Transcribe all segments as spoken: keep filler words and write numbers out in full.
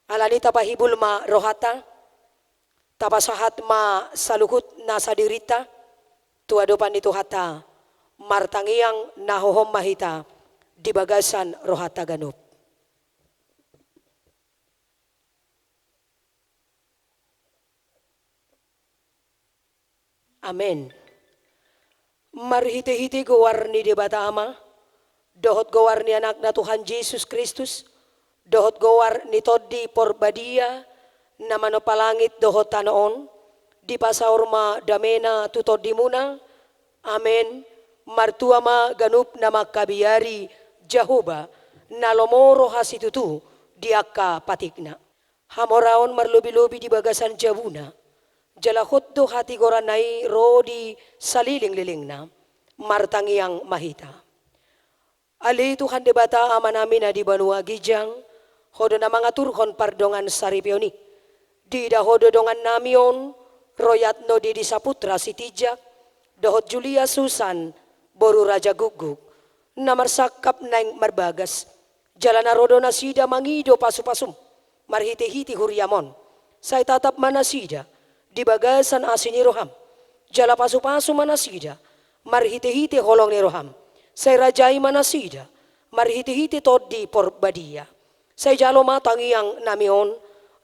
Alani i tapahibul ma rohanta, tapasahat ma saluhut nasa dirinta tu adopan ni Tuhanta, martangiang na hohom ma hita di bagasan rohanta ganup. Amen. Marhitehite goar ni Debata Ama, dohot goar ni Anakna Tuhan Jesus Kristus, dohot goar ni Tondi Porbadia, na manompa langit dohot tano on, dipasaor ma damena tu tondimuna. Amen. Martua ma ganup na mangkabiari Jahowa, na lomo roha situtu di angka patikna. Hamoraon marlobilobi di bagasan jabuna, jala hot do hatigoranna i ro di salelenglelengna. Martangiang ma hita. Ale Tuhan Debata Amanami na di banua ginjang, Ho do na mangaturhon pardongansaripeon i. Diida Ho do dongannami on, Royatno Dedi Saputra Sitinjak, dohot Julia Susan, boru Raja Gukguk, na marsangkap naeng marbagas, jala na ro do nasida mangido pasupasum, marhitehite huriam on. Sai tatap ma nasida di bagasan asi ni roham, jala pasupasu ma nasida marhitehite holong ni roham. Sai rajai ma nasida marhitehite Tondi Porbadia. Sai jalo ma tangiangnami on,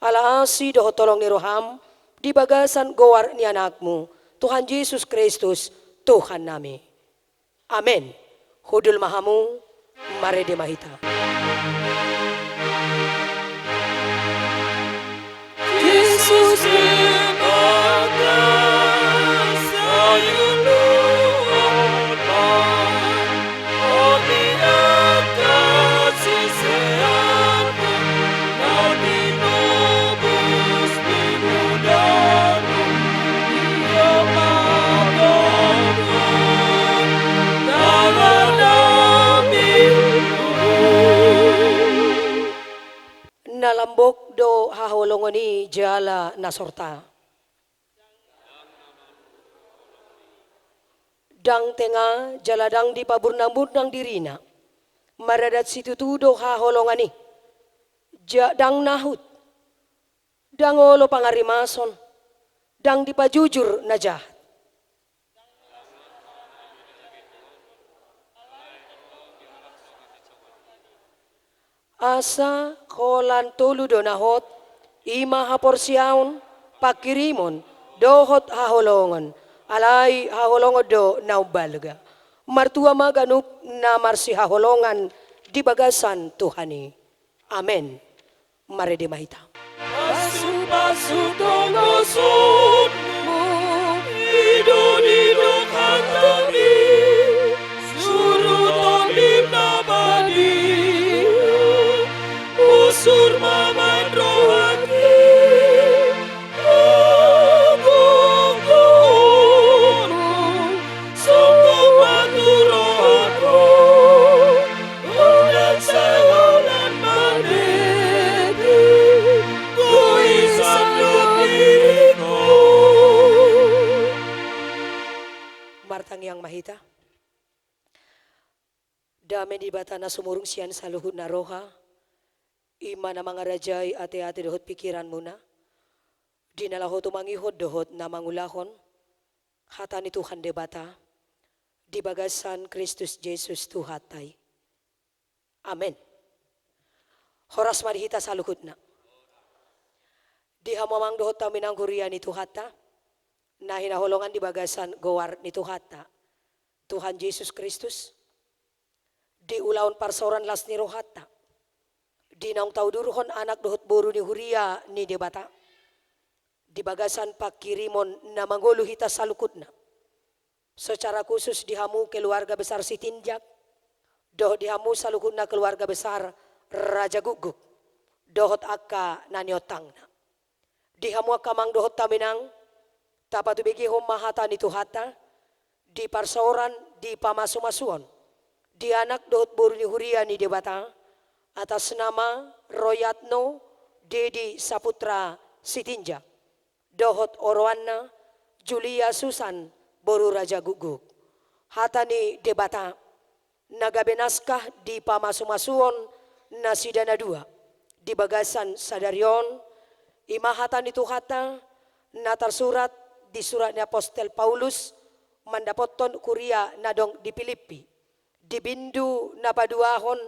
ala asi dohot holong ni roham, di bagasan goar ni Anakmu, Tuhan Jesus Kristus, Tuhannami. Amen. Hundul ma hamu, marende ma hita. Jesus Debata, sayup luhut ma on di angka siseanmu, na tinobus ni mudarmu. Na lambok do haholongon i jala na sorta. Ndang tenga jala ndang dipaburnangburnang dirina. Maradat situtu do haholongan i. Ja-, ndang nahut. Ndang olo pangarimason, ndang dipajujur na jahat. Asa holan tolu do na hot, i ma haporseaon, panghirimon, dohot haholongon, alai haholongon do na umbalga. Martua ma ganup na marsihaholongan di bagasan Tuhan i. Amen. Marende ma hita. Pasupasu tongosonmu, i do didok hataMi, suru TondiM na badia, usur ma amang rohangki, hagogoonMu, songgop ma tu rohangku, unang sai holan mandele, huisandok diringku. Martangiang ma hita. Dame ni Debata na sumurung sian saluhut na roha, i ma na mangarajai ateate dohot pingkiranmuna, di na laho tumangihon dohot na mangulahon hata ni Tuhan Debata, di bagasan Kristus Jesus Tuhanta i. Amen. Horas ma di hita saluhutna. Di hamu amang dohot hamu inang huria ni Tuhanta, na hinaholongan di bagasan goar ni Tuhanta, Tuhan Jesus Kristus, di ulaon parsaoran las ni rohanta, di naung taudurhon anak dohot boru ni huria ni Debata, di bagasan panghirimon na mangolu hita saluhutna. Secara khusus di hamu keluarga besar Sitinjak, dohot di hamu saluhutna keluarga besar Raja Gukguk, dohot angka na niontangna. Di hamu angka amang dohot hamu inang, tapatubegehon ma hata ni Tuhanta, di parsaoran, di pamasumasuon, di anak dohot boru ni huria ni Debata, atas nama Royatno Dedi Saputra Sitinjak, dohot oroanna Julia Susan boru Raja Gukguk. Hata ni Debata, na gabe naskah di pamasumasuon nasida na dua, di bagasan sadari on, i ma hata ni Tuhanta na tarsurat di surat ni apostel Paulus mandapothon huria na adong di Pilippi, di bindu na paduahon,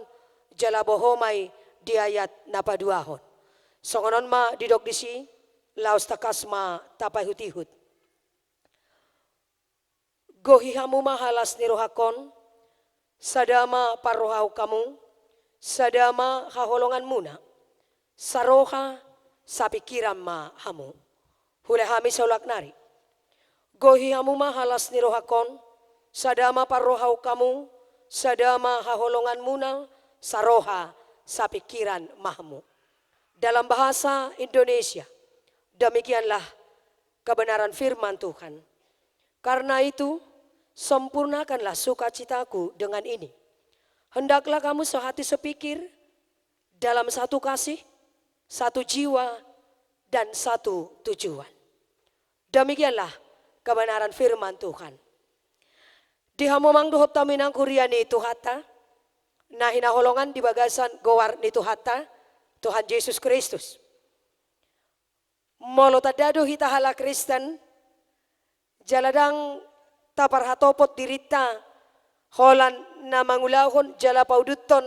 jala boha ma i di ayat na paduahon. Songon on ma didok disi, laos tangkas ma tapaihutihut. Gohi hamu ma halas ni rohangkon, sada ma parrohahon hamu, sada ma haholonganmuna, saroha, sapingkiran ma hamu. Huula hami saulak nari. Gohi hamu ma halas ni rohangkon, sada ma parrohahon hamu, sada ma haholonganmuna, saroha, sapingkiran ma hamu. Dalam bahasa Indonesia, demikianlah kebenaran firman Tuhan. Karena itu, sempurnakanlah sukacitaku dengan ini. Hendaklah kamu sehati sepikir, dalam satu kasih, satu jiwa, dan satu tujuan. Demikianlah kebenaran firman Tuhan. Di hamu amang dohot hamu inang huria ni Tuhanta, na hinaholongan di bagasan goar ni Tuhanta, Tuhan Jesus Kristus. Molo tanda do hita halak Kristen, jala ndang taparhatopot dirinta holan na mangulahon jala pauduthon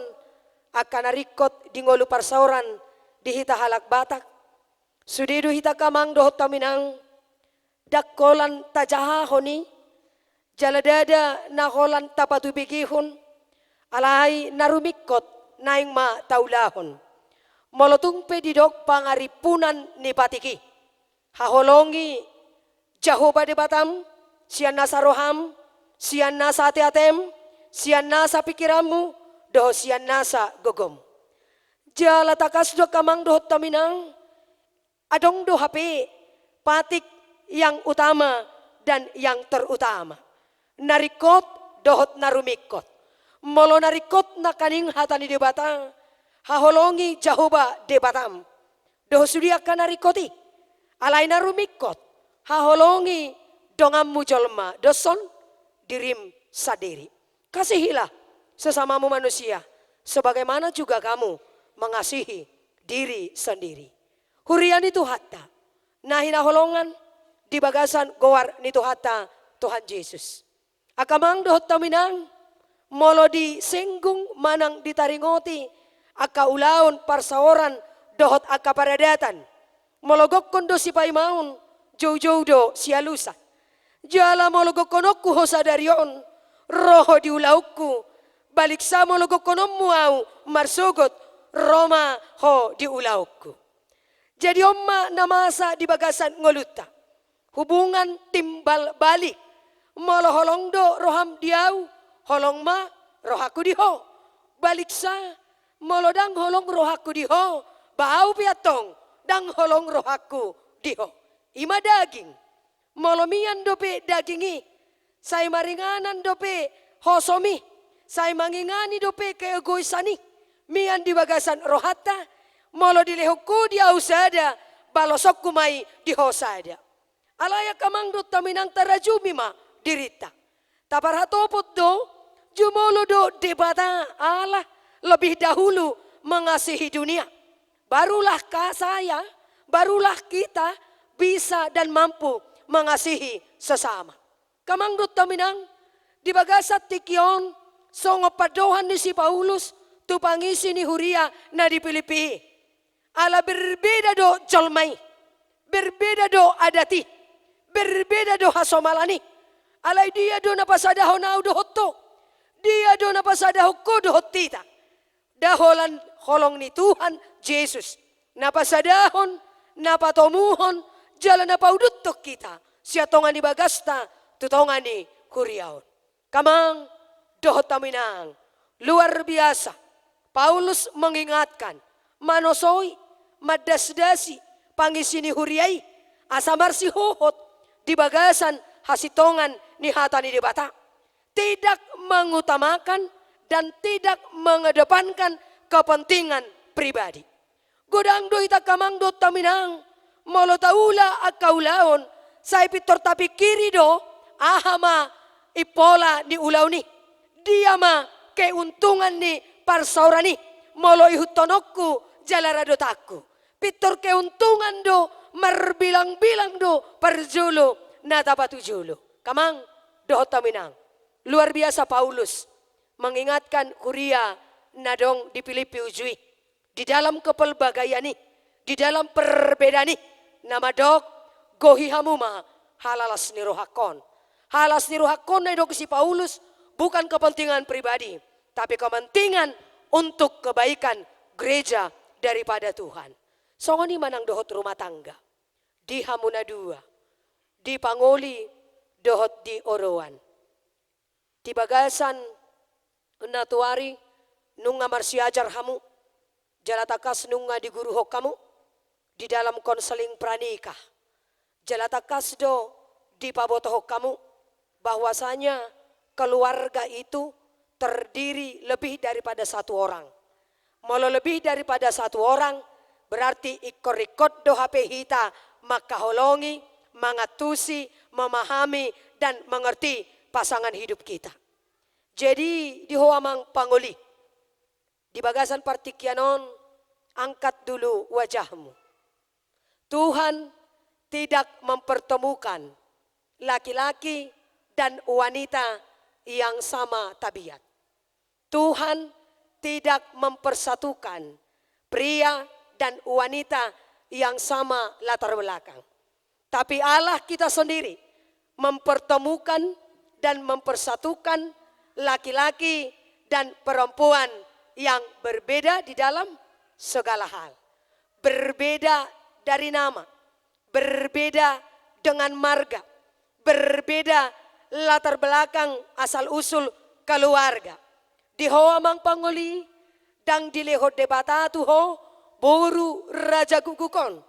angka na ringkot di ngolu parsaoran di hita halak Batak. Sude do hita angka amang dohot hamu inang, ndang holan tajahahon i, jala ndada na holan tapatubegehon, alai na rumingkot naeng ma taulahon. Molo tung pe didok pangarimpunan ni patik i, haholongi Jahowa Debatam, sian nasa roham, sian nasa ateatem, sian nasa pingkiranmu, dohot sian nasa gogom. Jala tangkas do angka amang dohot hamu inang, adong do hape patik yang utama dan yang terutama. Na ringkot dohot na rumingkot. Molo na ringkot nangkaning hata ni Debata, haholongi Jahowa Debatam. Dohot sude angka na ringkot i. Alai na rumingkot, haholongi donganmu jolma, dos on dirim sandiri. Kasihilah sesamamu manusia, sebagaimana juga kamu mengasihi diri sendiri. Huria ni Tuhanta, na hinaholongan di bagasan goar ni Tuhanta, Tuhan Jesus. Angka amang dohot hamu inang, molo disenggung manang ditaringoti angka ulaon parsaoran dohot angka paradatan, molo gokkon do sipaimaon, joujou do sialusan. Jala molo gokkononku ho sadari on, ro ho di ulaonku, baliksa molo gokkononmu au marsogot, ro ma ho di ulaonku. Jadi on ma na masa di bagasan ngolunta. Hubungan timbal balik. Molo holong do roham di au, holong ma rohangku di ho. Baliksa, molo ndang holong rohangku di ho, ba au pe antong ndang holong rohangku di ho. I ma daging. Molo mian dope daging i, sai maringanan dope hosom i, sai mangingani dope keegoisan i, mian di bagasan rohanta, molo dilehon ho di au sada, balosonku ma i di ho sada. Alai angka amang dohot hamu inang, tarajumi ma dirinta. Taparhatopot do, jumolo do Debata Allah lebih dahulu mengasihi dunia. Barulah ka-, saya, barulah kita bisa dan mampu mengasihi sesama. Angka amang dohot hamu inang, di bagasan tingki on, songon pandohan ni si Paulus tu pangisi ni huria na di Pilippi i. Ala berbeda do jolma i, berbeda do adat i, berbeda do hasomalan i. Alai dia do na pasadahon au dohot ho? Dia do na pasadahon ho dohot hita? Nda holan holong ni Tuhan Jesus, na pasadahon, na patomuhon, jala na pauduthon hita sian tonga ni bagasta tu tonga ni huria on. Angka amang dohot hamu inang, luar biasa. Paulus mengingatkan, manosoi, mandasdasi pangisi ni huria i, asa marsihohot di bagasan hasintongan ni hata ni Debata. Tidak mengutamakan dan tidak mengedepankan kepentingan pribadi. Godang do hita angka amang dohot hamu inang, molo taula angka ulaon, sai pintor tapingkiri do, aha ma impola ni ulaon i, dia ma keuntungan ni parsaoran i, molo ihuthononku jala radotanku. Pintor keuntungan do, marbilang-bilang do parjolo na tapatujolo. Amang dohot hamu inang, luar biasa Paulus mengingatkan huria na adong di Filipi uju i, di dalam kepelbagaian i, di dalam perbedaan i, na mandok, gohi hamu ma halalas ni rohangkon. Halalas ni rohangkon na didok si Paulus bukan kepentingan pribadi, tapi kepentingan untuk kebaikan gereja daripada Tuhan. Songon i ma nang dohot rumah tangga. Di hamu na dua, di pangoli dohot di oroan. Di bagasan na tuari nunga marsiajar hamu, jala tangkas nunga diguruhon hamu di dalam konseling pranikah. Jala tangkas do dipabotohon hamu bahwasanya keluarga itu terdiri lebih daripada satu orang. Molo lebih daripada satu orang, berarti ingkon ringkot do hape hita mangkaholongi, mangantusi, memahami, dan mengerti pasangan hidup kita. Jadi, di ho amang pangoli, di bagasan partingkian on, angkat dulu wajahmu. Tuhan tidak mempertemukan laki-laki dan wanita yang sama tabiat. Tuhan tidak mempersatukan pria dan wanita yang sama latar belakang. Tapi Allah kita sendiri mempertemukan dan mempersatukan laki-laki dan perempuan yang berbeda di dalam segala hal. Berbeda dari nama, berbeda dengan marga, berbeda latar belakang asal usul keluarga. Di ho amang pangoli, ndang dilehon Debata tu ho boru raja guguk on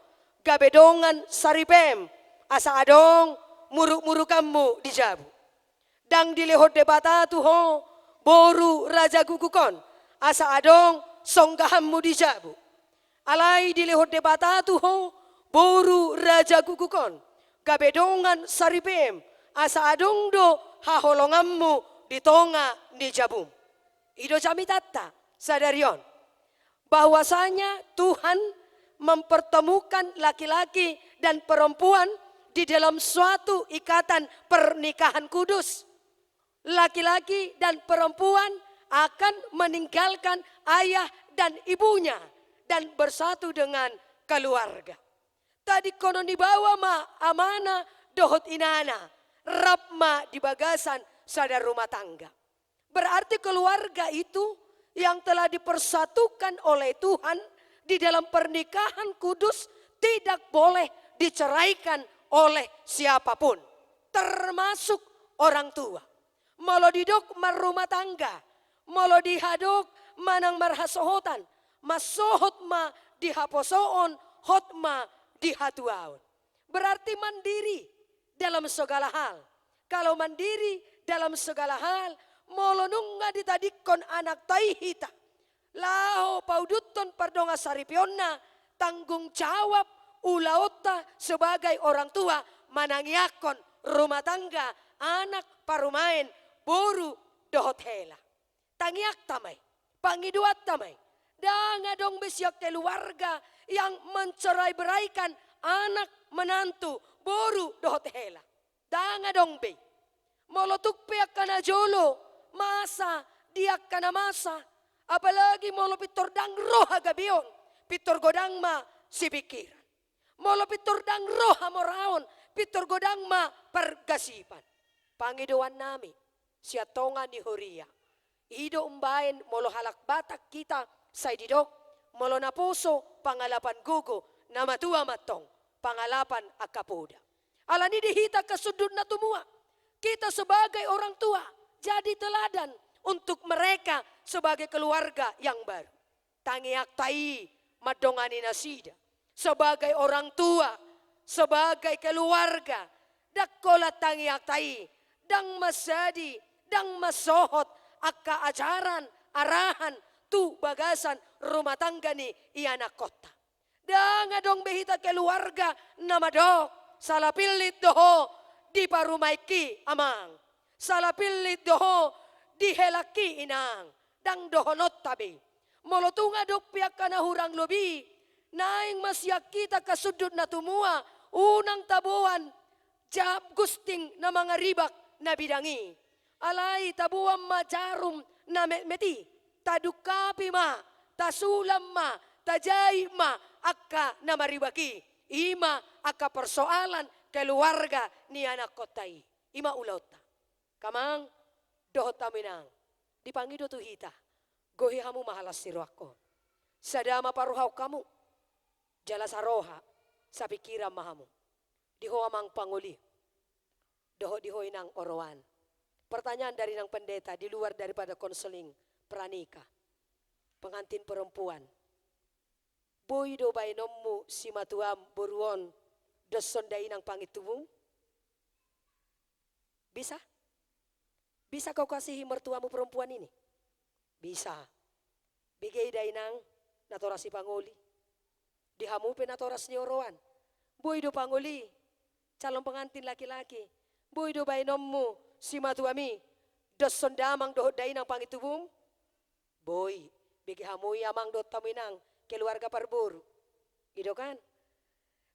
gabe dongan saripem, asa adong muruk-murukanmu di jabu. Ndang dilehon Debata tu ho boru raja guguk on, asa adong songgahanmu di jabu. Alai dilehon Debata tu ho boru raja guguk on gabe dongan saripem, asa adong do haholonganmu di tonga ni jabum. I do jamitanta sadari on, bahwasanya Tuhan mempertemukan laki-laki dan perempuan di dalam suatu ikatan pernikahan kudus. Laki-laki dan perempuan akan meninggalkan ayah dan ibunya dan bersatu dengan keluarga. Tadingkonon ni baoa ma amana dohot inana, rap ma di bagasan sada rumah tangga. Berarti keluarga itu yang telah dipersatukan oleh Tuhan di dalam pernikahan kudus tidak boleh diceraikan oleh siapapun, termasuk orang tua. Molo didok marrumah tangga, molo dihadok manang marhasohotan, mansohot ma di haposoon, hot ma di hatuaon. Berarti mandiri dalam segala hal. Kalau mandiri dalam segala hal, molo nunga ditadingkon anakta i hita laho pauduthon pardongansaripeonna, tanggung jawab ulaonta sebagai orang tua manangiangkon rumah tangga, anak, parumaen, boru dohot hela. Tangiangta ma i, pangidoanta ma i. Ndang adong be sian keluarga yang mencerai-beraikan anak, menantu, boru dohot hela. Ndang adong be. Molo tung pe angka na jolo masa di angka na masa, apalagi molo pintor ndang ro hagabeon, pintor godang ma sipingkiran. Molo pintor ndang ro hamoraon, pintor godang ma pargasipan. Pangidoannami sian tonga ni huria, i do umbaen molo halak Batak hita sai didok, molo naposo pangalapan gogo, na matua ma antong pangalapan angka poda. Alani i di hita angka sundut na tumua, kita sebagai orang tua jadi teladan untuk mereka sebagai keluarga yang baru. Tangiangta i mandongani nasida sebagai orang tua, sebagai keluarga. Ndang holan tangiangta i, ndang mansadi, ndang mansohot angka ajaran, arahan tu bagasan rumah tangga ni ianakkonta. Ndang adong be hita keluarga na mandok, sala pillit do ho di parumaenki amang, sala pillit do ho di helangki inang. Ndang dohononta be. Molo tung adong pe angka na hurang lobi, naeng ma sian hita angka sundut na tumua, unang taboan jam gusting na mangaribak na bidang i. Alai taboan ma jarum na metmet i, tadungkapi ma, tasulam ma, tajait ma angka na maribak i. I ma angka persoalan keluarga ni anakkonta i. I ma ulaonta. Amang dohot hamu inang, dipangido tu hita, gohi hamu ma halas ni rohangkon. Sada ma parrohaon hamu, jala saroha, sapingkiran ma hamu. Di ho amang pangoli, dohot di ho inang oroan. Pertanyaan dari inang pendeta di luar daripada konseling pranikah, pengantin perempuan. Boi do baenonmu simatuam boru on doshon dainang pangintubum? Bisa? Bisa kau kasihi mertuamu perempuan ini? Bisa. Bege i dainang, natoras ni pangoli. Di hamu pe natoras ni oroan. Boi do pangoli, calon pengantin laki-laki. Boi do baenonmu simatuam i doshon damang dohot dainang pangintubum? Boi, bege hamu i amang dohot hamu inang, keluarga parboru. I do kan?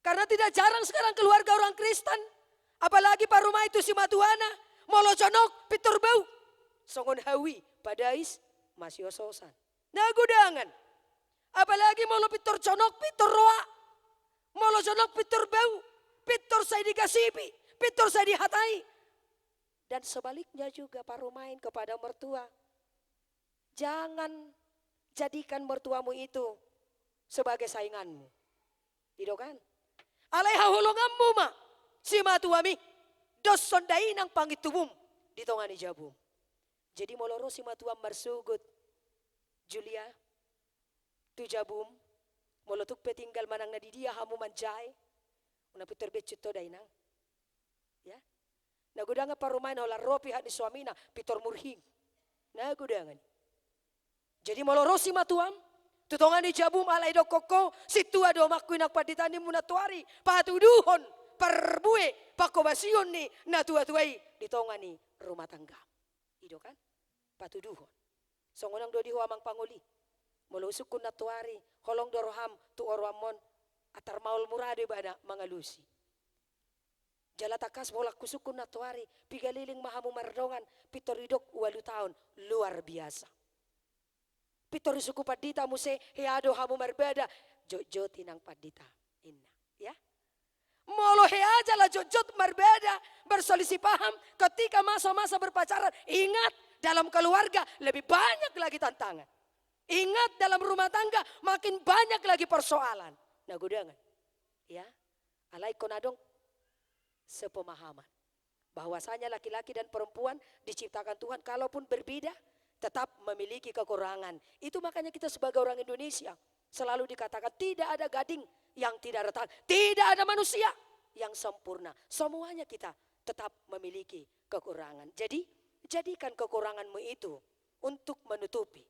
Karena tidak jarang sekarang keluarga orang Kristen, apalagi parumaen tu simatuana, molo jonok pintor bau. Songon hau i, padais, masiososan. Na godangan. Apalagi molo pintor jonok, pintor roa. Molo jonok pintor bau, pintor sai digasipi, pintor sai dihatai. Dan sebaliknya juga parumaen kepada mertua. Jangan jadikan mertuamu itu sebagai sainganmu. I do kan? Alai haholonganmu ma simatuam i doshon dainang pangintubum di tonga ni jabum. Jadi molo ro simatuam marsogot, Julia, tu jabum, molo tung pe tinggal manang na di dia hamu manjae, unang pintor bensut ho dainang. Ya. Na godangan parumaen holan ro pihat ni suamina, pintor murhing. Na godangan. Jadi molo ro simatuam tu tonga ni jabum, alai dohonon ho, sintua do omakku inang pandita, ninmu nantoari patuduhon parbue panghobasion ni natuatua i di tonga ni rumah tangga. I do kan? Patuduhon. Songon on do di ho amang pangoli. Molo husungkun nantoari, holong do roham tu oroanmon, antar maol mura do ibana mangalusi. Jala tangkas holan husungkun nantoari, piga leleng ma hamu mardongan, pintor didok ualu taon, luar biasa. Pintor disungkun pandita muse, hea do hamu marbada, jotjot inang pandita, ninna. Ya? Molo hea jala jotjot marbada, berselisih paham, ketika masa-masa berpacaran, ingat, dalam keluarga lebih banyak lagi tantangan. Ingat, dalam rumah tangga makin banyak lagi persoalan. Na godangan. Ya. Alai ingkon adong sepemahaman bahwasanya laki-laki dan perempuan diciptakan Tuhan, kalaupun berbeda, tetap memiliki kekurangan. Itu makanya kita sebagai orang Indonesia selalu dikatakan, tidak ada gading yang tidak retak, tidak ada manusia yang sempurna. Semuanya kita tetap memiliki kekurangan. Jadi, jadikan kekuranganmu itu untuk menutupi.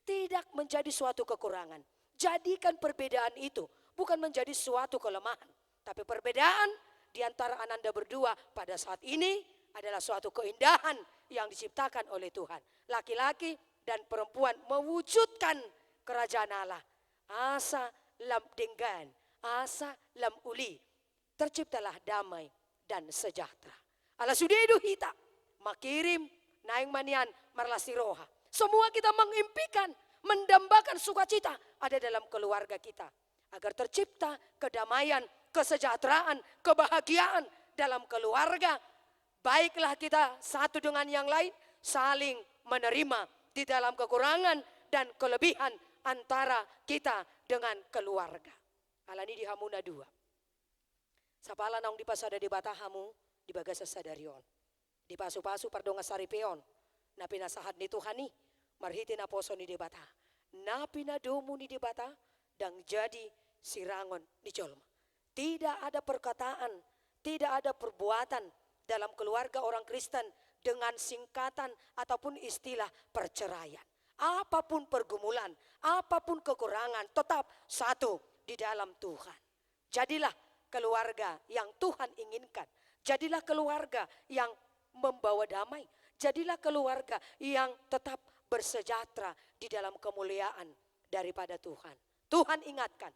Tidak menjadi suatu kekurangan. Jadikan perbedaan itu bukan menjadi suatu kelemahan, tapi perbedaan di antara ananda berdua pada saat ini adalah suatu keindahan yang diciptakan oleh Tuhan. Laki-laki dan perempuan mewujudkan kerajaan Allah. Asa lam denggan, asa lam uli. Terciptalah damai dan sejahtera. Ala sude do hita manghirim, naeng ma nian marlas ni roha. Semua kita mengimpikan, mendambakan sukacita ada dalam keluarga kita. Agar tercipta kedamaian, kesejahteraan, kebahagiaan dalam keluarga. Baiklah kita satu dengan yang lain, saling menerima di dalam kekurangan dan kelebihan antara kita dengan keluarga. Alani di hamu na dua. Sapala naung dipasada Debata hamu di bagasan sadari on. Dipasupasu pardongan saripeon, na pinasahat ni Tuhan i, marhite naposo ni Debata. Na pinadomu ni Debata, ndang jadi sirangon ni jolma. Tidak ada perkataan, tidak ada perbuatan dalam keluarga orang Kristen dengan singkatan ataupun istilah perceraian. Apapun pergumulan, apapun kekurangan, tetap satu di dalam Tuhan. Jadilah keluarga yang Tuhan inginkan. Jadilah keluarga yang membawa damai. Jadilah keluarga yang tetap bersejahtera di dalam kemuliaan daripada Tuhan. Tuhan ingatkan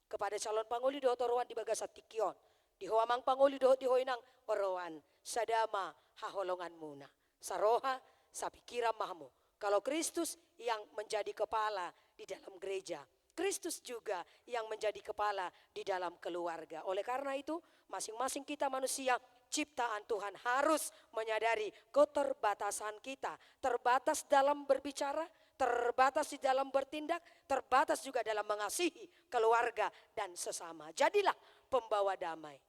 kepada calon pangoli dohot oroan di bagasan tingki on. Di ho amang pangoli dohot di ho inang oroan, sada ma haholonganmuna. Saroha, sapingkiran ma hamu. Kalau Kristus yang menjadi kepala di dalam gereja, Kristus juga yang menjadi kepala di dalam keluarga. Oleh karena itu, masing-masing kita manusia ciptaan Tuhan harus menyadari keterbatasan kita. Terbatas dalam berbicara, terbatas di dalam bertindak, terbatas juga dalam mengasihi keluarga dan sesama. Jadilah pembawa damai.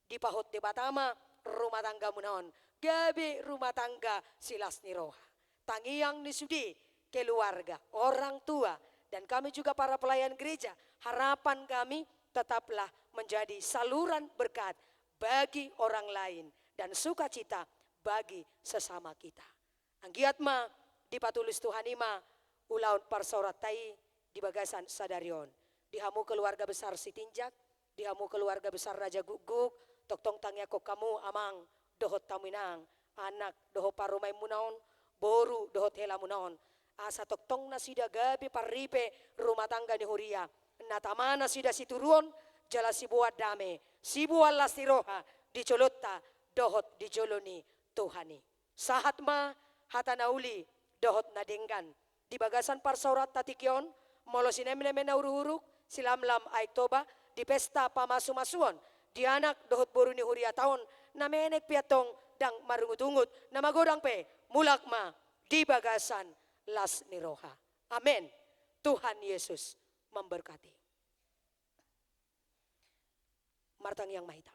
Dipahot Debata ma rumah tanggamuna on gabe rumah tangga silas ni roha. Tangiang ni sude keluarga, orang tua, dan kami juga para pelayan gereja, harapan kami tetaplah menjadi saluran berkat bagi orang lain dan sukacita bagi sesama kita. Anggiat ma dipatulus Tuhan i ma ulaon parsaoranta i di bagasan sadari on. Di hamu keluarga besar Sitinjak, di hamu keluarga besar Raja Gukguk, tongtong tangiangkon hamu amang dohot hamu inang, anak dohot parumaenmuna on, boru dohot helamuna on. Asa tongtong nasida gabe parripe rumah tangga ni huria, na tama nasida situruon jala siboan dame, siboan las ni roha di jolonta dohot di jolo ni Tuhan i. Sahat ma hata na uli dohot na denggan di bagasan parsaoranta tingki on. Molo sinemnemen na uruk-uruk, silamlam Aek Toba, di pesta pamasumasuon di anak dohot boru ni hurianta on, na menek pe antong ndang marungutungut, na magodang pe mulak ma di bagasan las ni roha. Amen. Tuhan Yesus memberkati. Martangiang ma hita.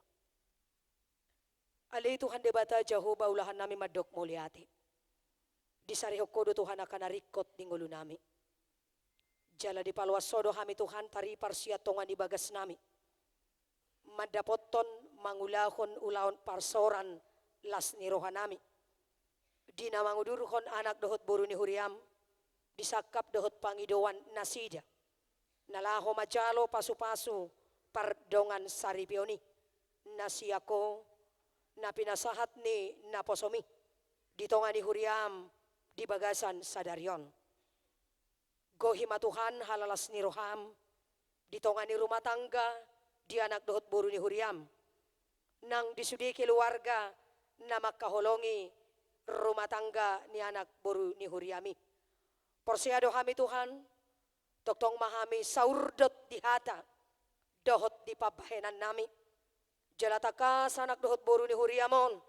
Ale Tuhan Debata Jahowa, ulahan nami mandok mauliate. Disarihon Ho do Tuhan angka na ringkot di ngolu nami. Jala dipaloas Ho do hami Tuhan taripa sian tonga ni bagas nami, mandapothon mangulahon ulaon parsaoran las ni roha nami, di na mangudurhon anak dohot boru ni huriam, di sangkap dohot pangidoan nasida na laho manjalo pasupasu pardongan saripeon i, na sian Ho, na pinasahat ni naposom i di tonga ni huriam di bagasan sadari on. Gohi ma Tuhan halalas ni roham di tonga ni rumah tangga di anak dohot boru ni huriam, nang di sude keluarga na mangkaholongi rumah tangga ni anak boru ni huriam i. Porsea do hami Tuhan, tongtong ma hami saurdot di hata dohot di pambahenan nami. Jala tangkas anak dohot boru ni huriam on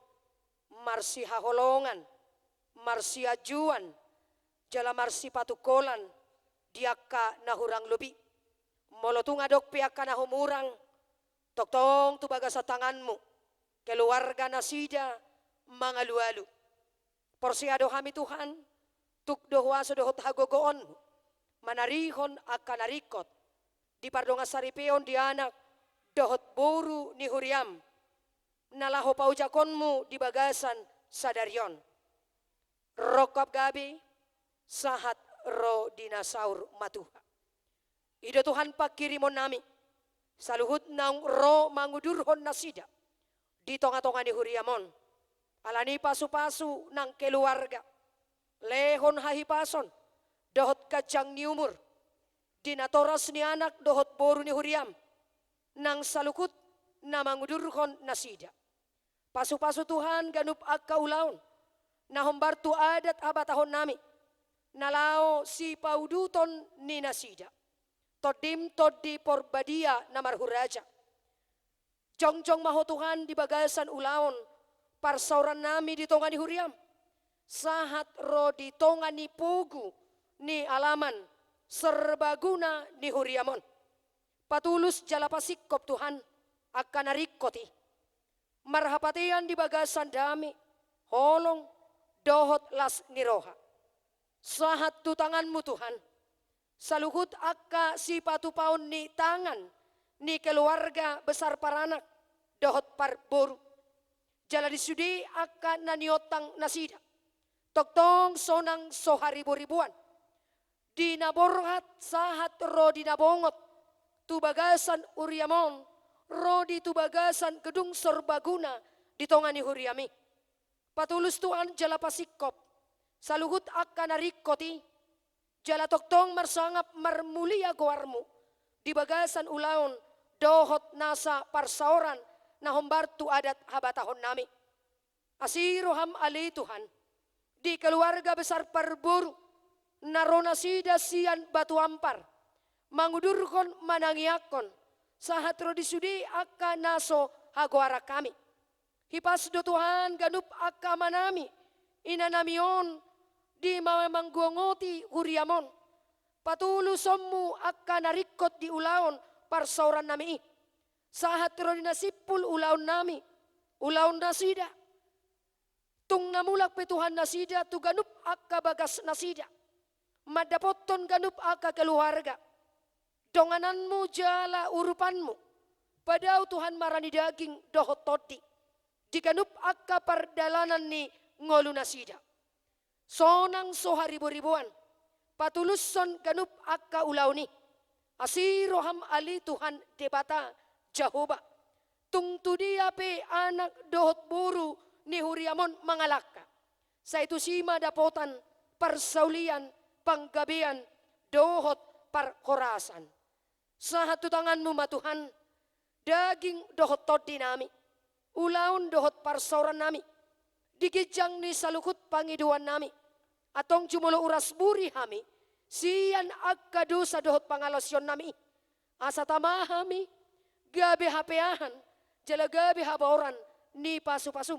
marsihaholongan, marsianjuan, jala marsipatungkolan di angka na hurang lobi. Molo tung adong pe angka na humurang, tongtong tu bagasan tanganmu keluarga nasida mangalualu. Porsea do hami Tuhan, tuk do huaso dohot hagogoonmu manarihon angka na ringkot di pardongan saripeon di anak dohot boru ni huriam, na laho paojakonmu di bagasan sadari on. Rongkap gabe, sahat ro di na saur matua. I do Tuhan panghirimon nami, saluhut naung ro mangudurhon nasida di tonga-tonga ni huriam on. Alani pasupasu nang keluarga, lehon hahipason dohot ganjang ni umur di natoras ni anak dohot boru ni huriam, nang saluhut na mangudurhon nasida. Pasupasu Tuhan ganup angka ulaon na hombar tu adat habatahon nami, na laho sipauduton ni nasida. Tondim Tondi Porbadia na marhuraja. Jongjong ma Ho Tuhan di bagasan ulaon parsaoran nami di tonga ni huriam, sahat ro di tonga ni pogu ni alaman serbaguna ni huriam on. Patulus jala pasingkop Tuhan angka na ringkot i, marhapatean di bagasan dame, holong, dohot las ni roha. Sahat tu tanganmu Tuhan saluhut angka sipatupaon ni tangan ni keluarga besar paranak dohot parboru, jala di sude angka na niontang nasida, tongtong sonang so hariboriboan, di na borhat sahat ro di na bongot, tu bagasan huriam on ro di tu bagasan gedung serbaguna di tonga ni huriam i. Patulus Tuhan jala pasingkop saluhut angka na ringkot i, jala tongtong marsangap marmulia goarmu di bagasan ulaon dohot nasa parsaoran na hombar tu adat habatahonnami. Asi roham ale Tuhan, di keluarga besar parboru, na ro nasida sian Batu Ampar, mangudurhon manangiangkon, sahat ro di sude angka na so hagoaran hami. Hipas do Tuhan ganup angka amanami, inanami on, di ma-, manggoangoti huriam on, patulusonmu angka na ringkot di ulaon parsaorannami i. Sahat ro di na simpul ulaonnami, ulaon nasida. Tung na mulak pe Tuhan nasida tu ganup angka bagas nasida, mandapothon ganup angka keluarga, dongananmu jala urupanmu, padao Tuhan marani daging dohot tondi, di ganup angka pardalanan ni ngolu nasida. Sonang so hariboriboan, patulushon ganup angka ulaon i. Asi roham ale Tuhan Debata Jahowa. Tung tu dia pe anak dohot boru ni huriam on mangalangka, sai tusi ma dapotan parsaulian, panggabean, dohot parhorasan. Sahat tu tanganmu ma Tuhan, daging dohot tondinami, ulaon dohot parsaorannami, di ginjang ni saluhut pangidoannami, antong jumolo uras buri hami, sian angka dosa dohot pangalaosionnami i, asa tama hami, gabe hapeahan, jala gabe habaoran ni pasupasum,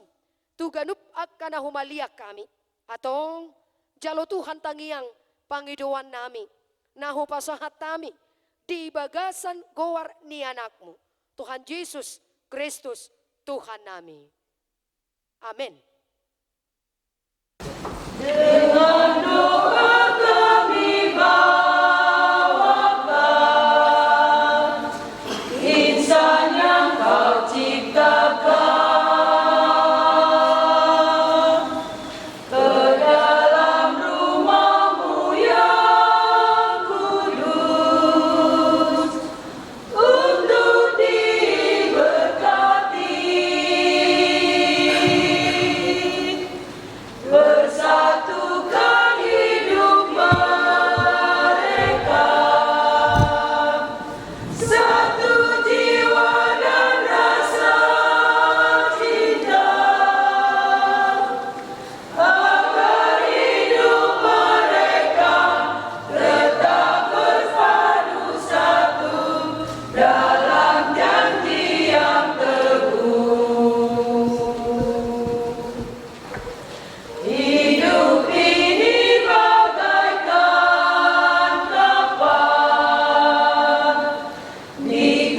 tu ganup angka na humaliang hami, antong, jalo Tuhan tangiang pangidoannami, na hupasahat hami, di bagasan goar ni Anakmu, Tuhan Jesus Kristus, Tuhannami. Amen. Dengan doa kami bawakan insan yang Kau ciptakan ke dalam rumah-Mu yang kudus, untuk diberkati, bersatukan hidup mereka, satu jiwa dan rasa cinta, agar hidup mereka tetap berpadu satu dalam janji yang teguh. Hidup ini bagaikan kapan di